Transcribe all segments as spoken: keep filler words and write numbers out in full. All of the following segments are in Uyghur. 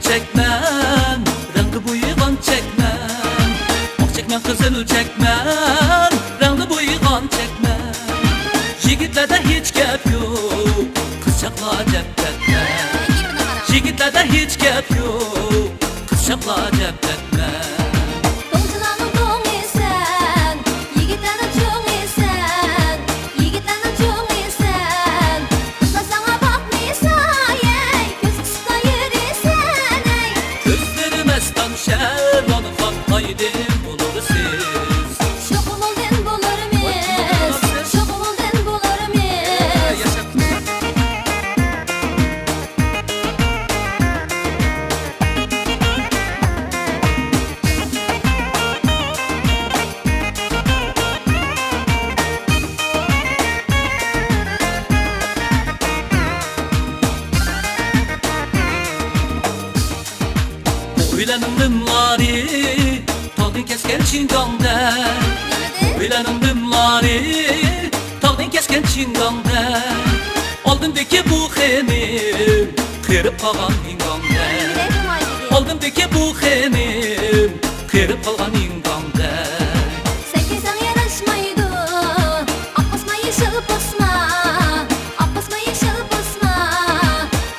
چەكمەن، رەڭدە بويىغان چەكمەن. ئاق چەكمەن، قىزىل چەكمەن، رەڭدە بويىغان چەكمەن. يىگىتلەردە ھېچ گەپ يوق، قىزچاقلار جەپ دەتمەن. يىگىتلەردە ھېچ گەپ يوق، قىزچاقلار جەپ دەتمەن. دوڭچىلارنىڭ دوڭى سەن، يىگىتلەرنىڭ چوڭى سەن، يىگىتلەرنىڭ چوڭى سەن. قىزلار ساڭا باقمىسا، يەي، كۆز قىسىپلا يۈرىسەن، ھەي. كۆزلىرى مەستان شەھۋانىخان، قايدىن بولۇرسىز؟ شۇ قۇمۇلدىن بولۇرمىز، شۇ قۇمۇلدىن بولۇرمىز. ئۆيلەرنىڭ لىملارى تاغدىن كەسكەن چىڭگاڭدەك. ئۆيلەرنىڭ لىملارى تاغدىن كەسكەن چىڭگاڭدەك. ئالدىمدىكى بۇ خېنىم قېرىپ قالغان ئىڭگاڭدەك. ئالدىمدىكى بۇ خېنىم قېرىپ قالغان ئىڭگاڭدەك. سەن كىيسەڭ ياراشمايدۇ، ئاق پاسما، يېشىل پاسما، ئاق پاسما، يېشىل پاسما.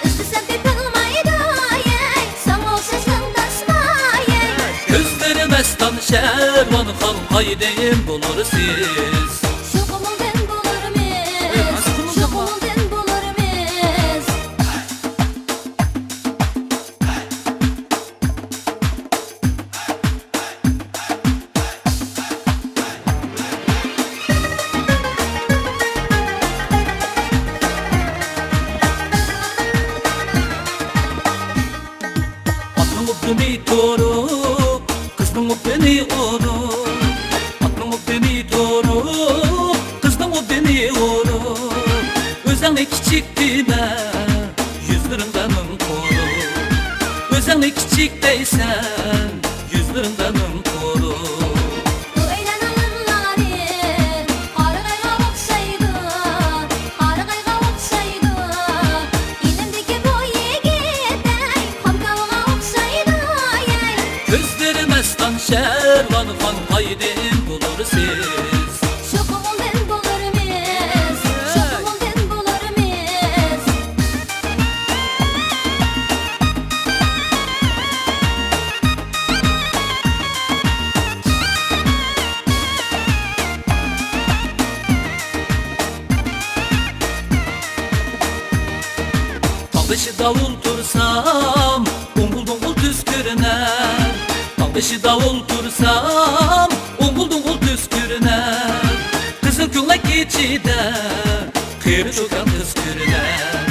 ئىزدىسەم تېپىلمايدۇ، يەي، ساڭا ئوخشاشنىڭ تاسما، يەي. كۆزلىرى مەستان شەھۋانىخان، قايدىن بولۇرسىز؟ شۇ قۇمۇلدىن بولۇرمىز، شۇ قۇمۇلدىن بولۇرمىز. ئاتنىڭ ئوپىنى تۇرۇپ، قىزنىڭ ئوپىنى ئۇرۇپ. ئاتنىڭ ئوپىنى تۇرۇپ، قىزنىڭ ئوپىنى ئۇرۇپ. ئۆزۈڭنى كىچىك دېمە، يۈزلىرىڭدە مىڭ قۇرۇق. ئۆزۈڭنى كىچىك دەيسەن، يۈزلىرىڭدە مىڭ قۇرۇق. بۇ ئۆيلەرنىڭ لىملارى قارىغايغا ئوخشايدۇ، قارىغايغا ئوخشايدۇ. يېنىمدىكى بۇ يىگىتتەك خام كاۋىغا ئوخشايدۇ، يەي. كۆزلىرى مەستان شەھۋانىخان، قايدىن بولۇرسىز؟ شۇ قۇمۇلدىن بولۇرمىز، شۇ قۇمۇلدىن بولۇرمىز. تاغ بېشىدا ئولتۇرسام، ئوڭغۇل-دوڭغۇل تۈز كۆرۈنەر. تاغ بېشىدا ئولتۇرسام، ئوڭغۇل-دوڭغۇل تۈز كۆرۈنەر. قىزىل كۆڭلەك ئىچىدە قېرى چوكان قىز كۆرۈنەر.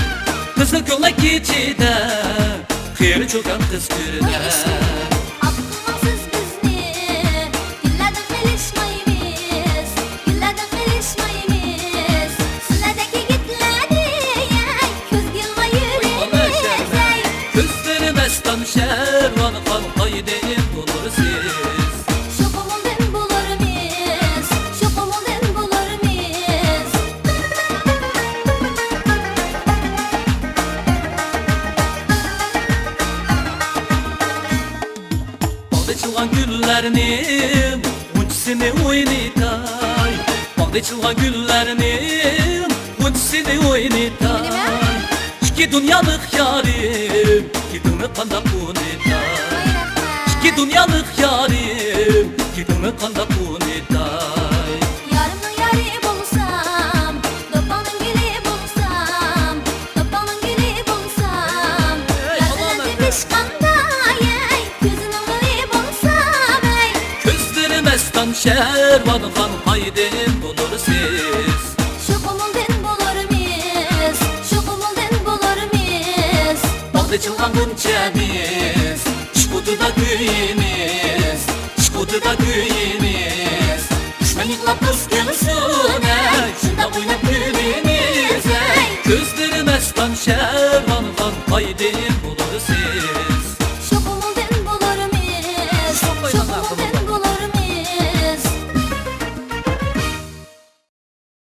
قىزىل كۆڭلەك ئىچىدە قېرى چوكان قىز كۆرۈنەر. ئاپتىڭىز سىز بىزنى، گۈللەردىن قېلىشمايمىز، گۈللەردىن قېلىشمايمىز. سىلەردەك يىگىتلەرنى، يەي، كۆزگە ئىلماي يۈرىمىز، يەي. كۆزلىرى مەستان شەھۋانىخان، قايدىن بولۇرسىز؟ شۇ قۇمۇلدىن بولۇرمىز، شۇ قۇمۇلدىن بولۇرمىز. باغدا ئېچىلغان گۈللەرنىڭ غۇنچىسىنى ئوينىتاي. باغدا ئېچىلغان گۈللەرنىڭ غۇنچىسىنى ئوينىتاي. نېمە؟ ئىككى دۇنيالىق يارىم، گېپىڭنى قانداق ئۇنىتاي؟ ئىككى دۇنيالىق يارىم، گېپىڭنى قانداق ئۇنىتاي؟ يارىمنىڭ يارى بولسام، دوپپاڭنىڭ گۈلى بولسام، دوپپاڭنىڭ گۈلى بولسام، يار بىلەن تېپىشقاندا، يەي، كۆزىنىڭ نۇرى بولسام، ھەي. كۆزلىرى مەستان شەھۋانىخان، قايدىن بولۇرسىز؟ شۇ قۇمۇلدىن بولۇرمىز، شۇ قۇمۇلدىن بولۇرمىز. باغدا ئېچىلغان غۇنچىمىز، ئىشق ئوتىدا كۆيىمىز، ئىشق ئوتىدا كۆيىمىز. دۈشمەن يىغلاپ قىز كەلسۇن، ھەي، شۇنداق ئويناپ كۈلىمىز، ھەي. كۆزلىرى مەستان شەھۋانىخان،